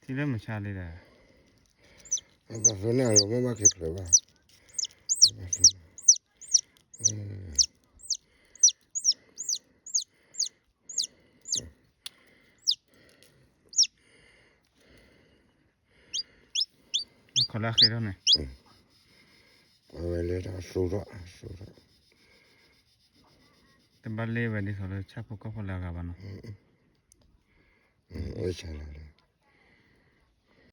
ထံလၢမုၢ်ဆါလံဒီး, အဘၣ်သ့ၣ်န့ၣ် အလီၤမ့ၢ်ဘၣ်က့ၤကျၢၤဘၣ်, အဘၣ်သ့ၣ်န့ၣ်, ခီလၢအဃ့ထီၣ်န့ၣ်, အဝဲလဲၤတၢ်သူၣ်ထီၣ်, တဘၣ်လ့ဝဲဒ်သိးလၢဆၣ်ဖိကီၢ်ဖိလၢအဂၤဘၣ်နီၤ, အိၣ်ဆါလီၤ,